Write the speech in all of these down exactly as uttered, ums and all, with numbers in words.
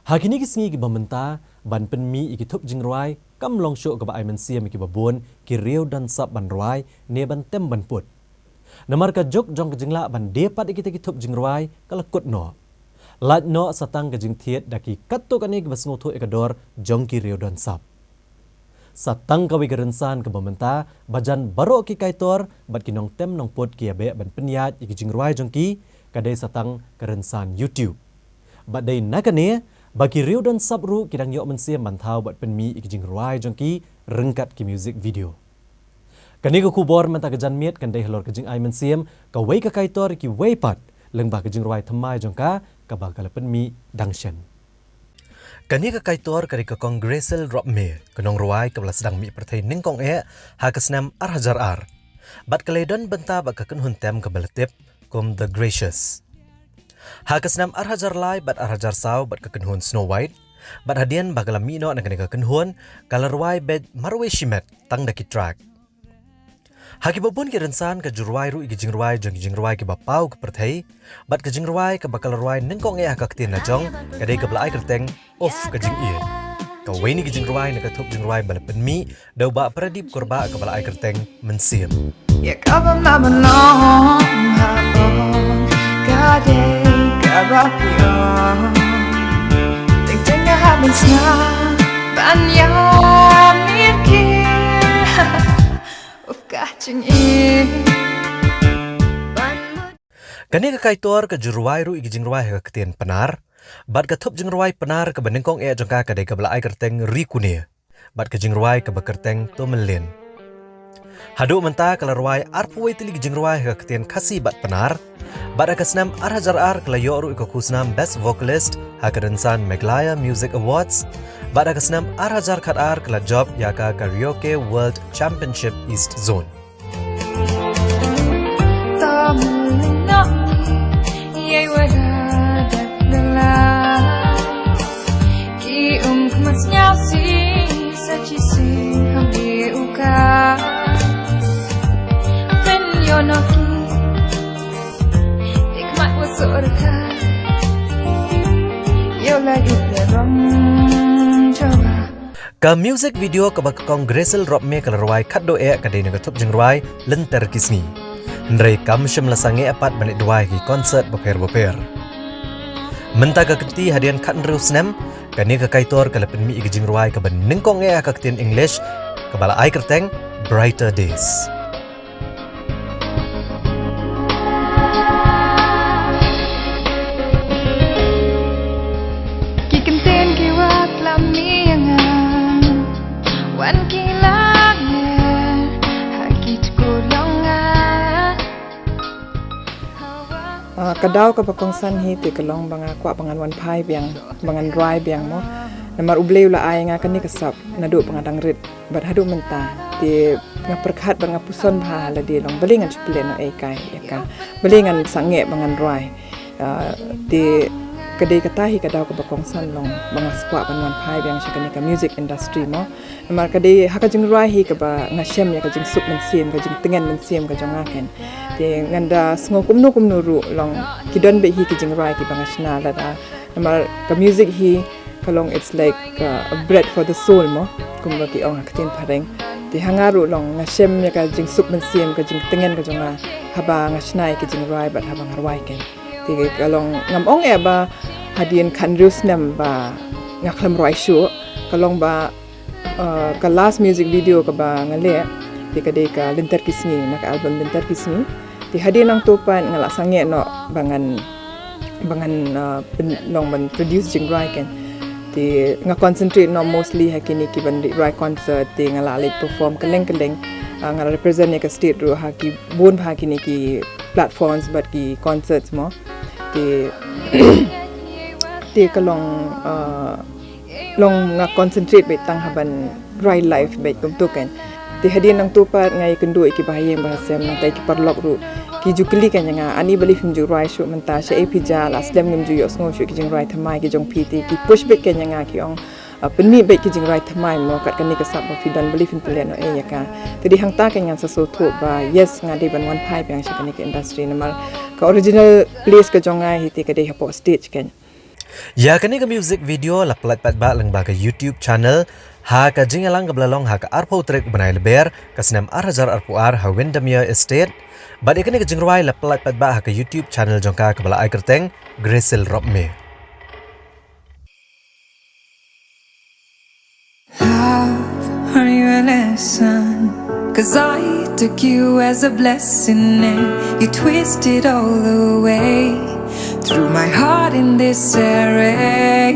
Ha kine ki sngi kiba mynta, ban pynmih ïa ki thup jingrwai kam long shuh kaba ai mynsiem ïa kiba bun ki riew don sap ban rwai ne ban tem ban put. Namar ka juk jong ka jinglah ban die pat ïa kita ki thup jingrwai ka la kut noh. Lait noh sa tang ka jingthied da ki katto katne kiba sngewthuh ïa ka dor jong ki riew don sap. Sa tang kawei ka rynsan kaba mynta ba jan baroh ki kaitor bad ki nongtem nongput ki ïa beh ban pynïaid ïa ki jingrwai jong ki, ka dei sa tang ka rynsan YouTube. Bad dei na kane ba ki riew don sap ruh ki dang ïoh mynsiem ban thaw bad pynmih ïa ki jingrwai jong ki ryngkat ki music video. Kane ka khubor mynta ka janmiet kan dei halor ka jingai mynsiem kawei ka kaitor ïa kiwei pat lyngba ka jingrwai thymmai jong ka kaba ka la pynmih dang shen. Kane ka kaitor ka dei ka Kong Gracil Ropmie, ka nongrwai kaba la sdang mih pyrthei nyngkong eh ha ka snem ar hajar ar. Bad ka la ïadon bynta bad ka kynhun tem kaba la tip kum The Gracious. Ha ka snem ar hajar lai bad ar hajar saw bad ka kynhun Snow White. Bad hadien ba ka la mih noh na kane ka kynhun, ka la rwai beit marwei shimet tang da ki track. Ha kiba bun ki rynsan ka ju rwai ruh ïa ki jingrwai jong ki jingrwai kiba paw ka pyrthei. Bad ka jingrwai kaba ka la rwai nyngkong eh ha ka ktien la jong ka dei kaba la ai kyrteng Uff Ka Jingïeit. Kawei na ki jingrwai na ka thup jingrwai ba la pynmih da u Bah Pradip Kurbah kaba la ai kyrteng Mynsiem. Ïa kaba ma ban long ha ong ka dei kaba phi ong. Teng teng nga hap ban sngap ban ïa mih ki. Uff ka jingïeit. Ban mut. Kane ka kaitor ka ju rwai ruh ïa ki jingrwai ha ka ktien Pnar. Bad ka thup jingrwai Pnar kaba nyngkong eh jong ka ka dei kaba la ai kyrteng Ri Kune. Bad ka jingrwai kaba kyrteng To Myllien. Haduh mynta ka la rwai arphew wei tylli ki jingrwai ha ka ktien Khasi bad Pnar. Bad ha ka snem ar hajar ar ka la ïoh ruh ïa ka khusnam Best Vocalist ha ka rynsan Meghalaya Music Awards. Bad ha ka snem ar hajar khat ar ka la jop ïa ka Karaoke World Championship East Zone. Ka music video kaba ka Kong Gracil Ropmie ka la rwai khatduh eh ka dei na ka thup jingrwai Lynter Ki Sngi. Hynrei kam shym la sangeh pat ban leit duwai ki concert bapher bapher. Mynta ka kynti hadien khathynriew snem, kane ka kaitor ka la pynmih ïa ka jingrwai kaba nyngkong eh ha ka ktien English, kaba la ai kyrteng Brighter Days. Ki kyntien ki wad lam ïa nga, wan ki la ler ha ki jingkylli jong nga. Ah, ka daw kaba kongsan hi te ka long ba nga kwah ba ngan wan phai biang, ba ngan rwai biang mo. Namar U Blei u la ai nga kane ka sap naduh ba nga dang rit bad haduh mynta. Te nga pyrkhat bad nga puson bha ha lade long balei ngan shu pynlehnohei kai ïa ka. Balei ngan sangeh ba ngan rwai. Ah, te ka dei kata hi ka daw kaba kongsan long ba nga kwah ban wan phai biang sha kane ka music industry mo. Namar ka dei ha ka jingrwai hi kaba nga shem ïa ka jingsuk mynsiem, ka jingtngen mynsiem ka jong nga ken. Te ngan da sngew kumno kumno ruh long ki don beit hi ki jingrwai kiba nga shna lada. Namar ka music hi ka long it's like, uh, a bread for the soul mo, kumba ki ong ha ka ktien phareng. Te ha nga ruh long nga shem ïa ka jingsuk mynsiem, ka jingtngen ka jong nga haba nga shna ïa ki jingrwai bad haba nga rwai ken. Te ka long ngam ong eh ba hadien khathynriew snem ba nga khlem rwai shuh, ka long ba, uh, ka last music video kaba nga leh, te ka dei ka Lynter Ki Sngi, na ka album Lynter Ki Sngi. Te hadien nangto pat nga la sangeh noh ba ngan, ba ngan, uh, pyn-, long ban produce jingrwai ken. Te nga concentrate noh mostly ha kine ki ban rwai concert, te nga la leit perform kylleng kylleng. Uh, nga la represent ïa ka state ruh ha ki bun bha kine ki platforms bad ki concerts mo. Te, te ka long, uh, long nga concentrate beit tang ha ban rwai live beit kumto ken. Te hadien nangto pat nga ïakynduh ïa ki bahaïing bahasem nangta ïa ki paralok ruh. Ki ju kylli ken ïa nga, ani balei phim ju rwai shuh mynta, shaei phi jia, la slem ngim ju ïohsngew shuh ki jingrwai thymmai ki jong phi, te ki push beit ken ïa nga ki ong, ah, pynmih beit ki jingrwai thymmai mo, kat kane ka sap ba phi don balei phim pynlehnohei ïa ka. Te dei hangta ken ngan sa sngewthuh ba yes nga dei ban wan phai biang sha kane ka industry namar ka original place ka jong nga hi te ka dei hapoh stage ken. Ïa kane ka music video la pynlait paidbah lyngba ka YouTube channel ha ka jingïalang kaba la long ha ka arphew tarik u bnai Lber ka snem ar hajar arphew ar ha Windermere Estate. Bad ïa kane ka jingrwai la pynlait paidbah ha ka YouTube channel jong ka kaba la ai kyrteng Gracil Ropmie. Love, are you a lesson? Cause I took you as a blessing and you twisted all the way. Threw my heart in disarray.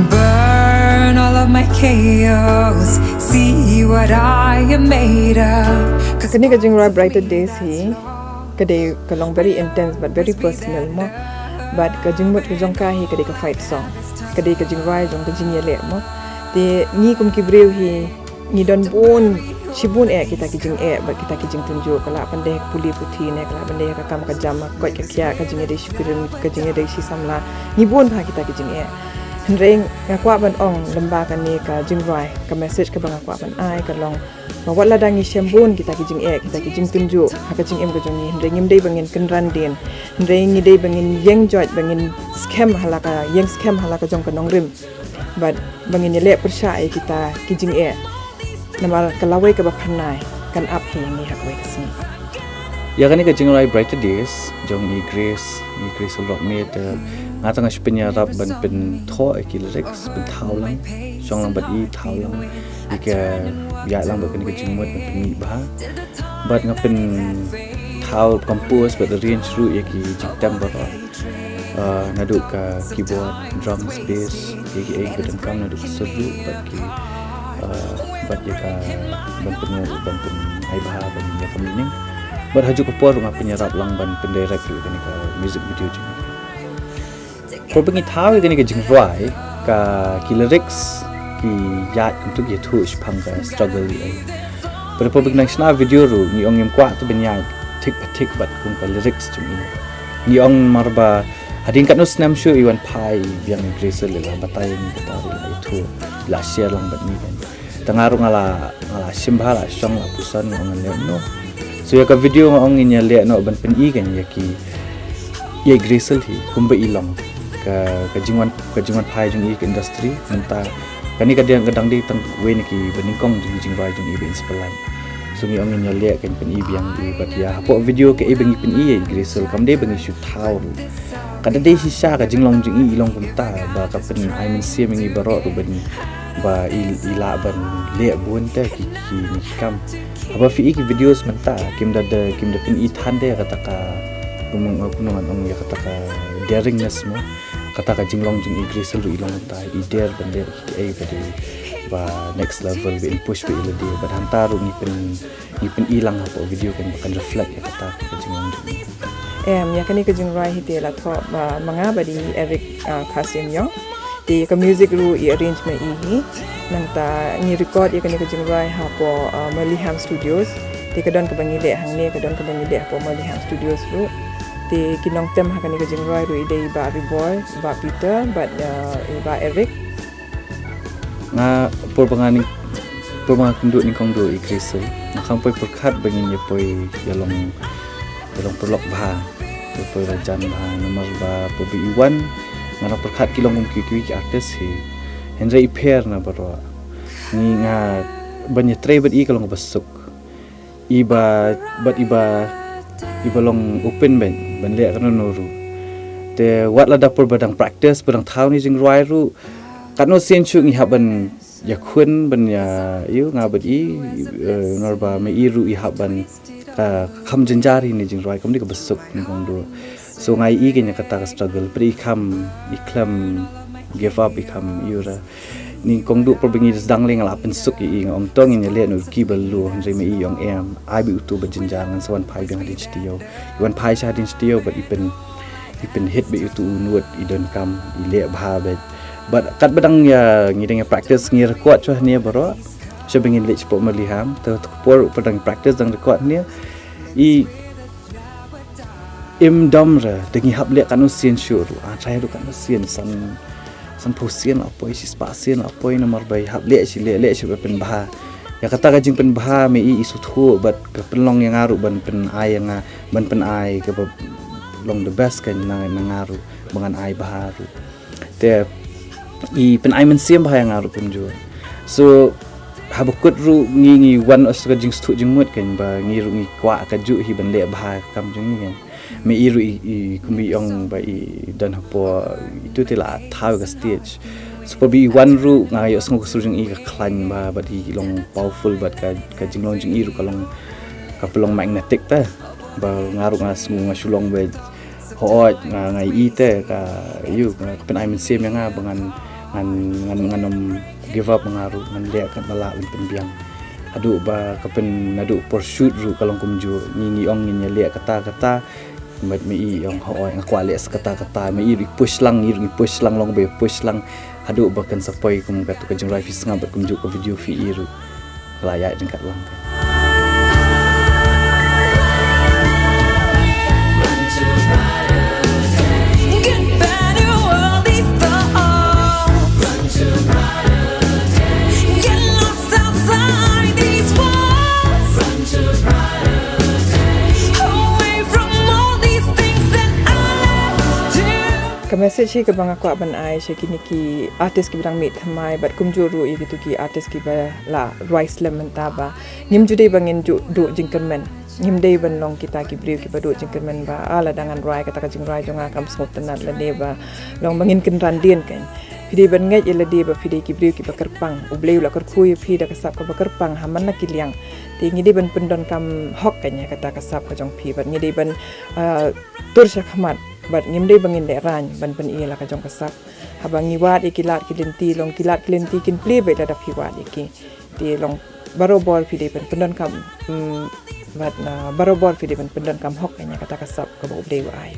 Burn all of my chaos. See what I am made of. Kane ka jingrwai Brighter Days hi ka dei ka long very intense but very personal mo. Bad ka jingmut ka jong ka hi ka dei ka fight song. Ka dei ka jingrwai jong ka jingïaleh mo. Te ngi kum ki briew hi ngi don bun shibun eh kita ki jingeh bad kita ki jingtynjuh, ka lah ban dei ha ka pule puthi ne ka lah ban dei ha ka kam ka jam, ka koit ka khiah, ka jingïadei shi kurim, ka jingïadei shi samla. Ngi bun bha kita ki jingeh. Hynrei nga kwah ban ong lyngba kane ka jingrwai, ka message kaba nga kwah ban ai ka long ba wat lada ngi shem bun kita ki jingeh, kita ki jingtynjuh ha ka jingim ka jong ngi, hynrei ngim dei ba ngin kynran dien. Hynrei ngi dei ba ngin ïeng joit, ba ngin skhem ha la ka, ïeng skhem ha la ka jong ka nongrim. Bad ba ngin ïaleh pyrshah ïa kita ki jingeh. Namar ka lawei kaba phyrnai kan ap hi ïa ngi ha kawei ka sngi. Ïa kane ka jingrwai Brighter Days jong i Grace, i Gracil Ropmie, te nga tang nga shu pynïarap ban pynthoh ïa ki lyrics, pynthaw lang, shong lang bad i, thaw lang ïa ka, ïaid lang bad kane ka jingmut, ban pynmih bha. Bad nga pynthaw, compose bad arrange ruh ïa ki jingtem baroh. Ah, naduh ka keyboard, drums, bass, ïa kiei kiei ba donkam, naduh ka sur ruh bad ki, ah, bad ïa ka ban pyn, ban pyn, ai bha ban ïa ka meaning. Bad ha kajuh ka por ruh nga pynïarap lang ban pyndirect ruh ïa kane ka music video jong ngi. Por ba ngi thaw ïa kane ka jingrwai, ka, ki lyrics ki ïaid kumto, ki ïathuh shaphang ka struggle ïa. Bad por ba ngi nang shna video ruh ngi ong ngim kwah te ban ïaid thik pa thik bad kum ka lyrics jong i. Ngi ong namar ba hadien katno snem shuh i wan phai biang i Gracil, i la batai ïa ngi kata ruh, i la ïathuh, i la share lang bad ngi kan. Te nga ruh nga la, nga la shim bha, la shong, la puson, nga ong ngan leh noh. So ïa ka video nga ong ngin ïaleh noh ban pyni kan ïa ki, ïa i Gracil hi kumba i long, ka, ka jingwan, ka jingwan phai jong i ha ka industry. Mynta kane ka dang, ka dang dei tang wei na kiba nyngkong jong i jingrwai jong i ba in sa pynlait. So ngi ong ngin ïaleh kan pyni biang ïa i bad ïa hapoh video kaei ba ngi pyni ïa i Gracil kam dei ba ngi shu thaw ruh. Ka dang dei shisha ka jinglong jong i, i long kumta ba ka pynai mynsiem ïa ngi baroh ruh ban, ba i, i lah ban leh bun te ki, ki, ki kam. Haba phi i ki videos mynta kim da, da, kim da pyni than de ïa kata ka, kumno, kumno ngan ong, ïa kata ka daringness mo. Kata ka jinglong jong i Gracil ruh i long kumta, i dare ban leh kiei ba dei ba next level, ba in push beit ïa lade. Bad hangta ruh ngi pyn, ngi pyni lang hapoh video kan, ba kan reflect ïa kata ka jinglong jong i. Em, ïa kane ka jingrwai hi te la thoh ba ma nga bad i Eric, ah, Kharsyiemyong. Te ka music ruh i arrange ma i hi. Nangta ngi record ïa kane ka jingrwai hapoh, ah, Murliham Studios. Te ka don kaba ngi leh hangne, ka don kaba ngi leh hapoh Murliham Studios ruh. Te ki nongtem ha kane ka jingrwai ruh i dei i Bah Riboi, Bah Peter bad, ah, i Bah Eric. Nga por ba nga ning, por ba nga kynduh nyngkong duh i Gracil, nga kham poi pyrkhat ba ngin ïa poi ïa long, ïa long paralok bha, ïa poi la jan bha, namar ba por ba i wan nga dang pyrkhat ki long kum kiwei kiwei ki artist hi. Hynrei i pher na baroh. Ngi, nga ban ïatrei bad i ka long kaba suk. I ba, bad i ba, i ba long open beit ban leh kano kano ruh. Te wat lada por ba dang practice, ba dang thaw ne jingrwai ruh, katno sien shuh ngi hap ban ïakhun, ban ïa, ïa nga bad i, eh, namar ba ma i ruh i hap ban, eh, kham jynjar hi ne jingrwai, kam dei kaba suk ne kong duh. So nga ïohi kein ïa kata ka struggle, pyrshah i kham, i khlem give up, i kham ïura. Nyngkong duh por ba ngi sdang lei nga la pynsuk ïa i, nga ong to ngin ïaleh noh ki ba loo, hynrei ma i i ong em, ai beit uto ba jynjar, ngan sa wan phai biang hadien shi taïew. I wan phai sha hadien shi taïew bad i pyn, i pynhit beit uto u nud i donkam, i leh bha beit. Bad katba dang ïa, ngi dang ïa practice, ngi record shuwa hangne baroh. Shuwa ba ngin leit shapoh Murliham, te por ba dang practice dang record hangne, i im dom re, te ngi hap leh katno sien shuh ruh, ah, trai ruh katno sien, san, sanphew sien la poi, shispah sien la poi, namar ba i hap leh shi leh, leh shi ba pynbha. Ïa kata ka jingpynbha ma i i sngewthuh bad ka pynlong ïa nga ruh ban pynai ïa nga, ban pynai kaba long the best kein na, na nga ruh, ba ngan ai bha ruh. Te i pynai mynsiem bha ïa nga ruh kumjuh. So haba kut ruh ngi ngi wan os ka jingsthuh jingmut kan ba ngi ruh ngi kwah kajuh hi ban leh bha ka kam jong ngi kan. Me i ruh i, i kumba i ong ba i don hapoh itu te la thaw ka stage. So pynban i wan ruh nga ïohsngew ka sur jong i ka khlaiñ bha bad i long powerful bad ka, ka jinglong jong i ruh ka long ka pynlong magnetic te. Ba nga ruh nga sngew nga shu long ba hooid nga nga i te ka ïoh nga ka pynai mynsiem ïa nga ba ngan ngan ngan ngan ym give up nga ruh ngan leh kat ba lah ban pynbiang. Haduh ba ka pyn haduh pyrshut ruh ka long kumjuh ngi ngi ong ngin ïa leh kata kata. Bad me i ong hooid nga kwah leh sa kata kata me i ruh i push lang i ruh i push lang long ba i push lang. Haduh ba kan sa poi kum katu ka jingrwai phi sngap bad kumjuh ka video phi i ruh. Ka la ïaid ryngkat lang. Ka message hi kaba nga kwah ban ai sha kine ki artist kiba dang mih thymmai bad kumjuh ruh ïa kitu ki artist kiba la rwai slem mynta ba ngim ju dei ba ngin ju duh jingkyrmen. Ngim dei ban long kita ki briew kiba duh jingkyrmen ba ah lada ngan rwai kata ka jingrwai jong nga kam sngewtynnat lane ba long ba ngin kynran dien kan. Phi dei ban ngeit ïa lade ba phi dei ki briew kiba kyrpang. U Blei u la kyrkhu ïa phi da ka sap kaba kyrpang ha man la ki liang. Te ngi dei ban pyndonkam hok kan ïa kata ka sap ka jong phi bad ngi dei ban ah, tur sha khmat bad ngim dei ba ngin leh rang ban pyni la ka jong ka sap. Haba ngi wad ïa ki lad ki lynti long ki lad ki lynti kin plie beit lada phi wad ïa ki. Te long barobor phi dei ban pyndonkam bad barobor phi dei ban pyndonkam hok ïa kata ka sap kaba U Blei u ai.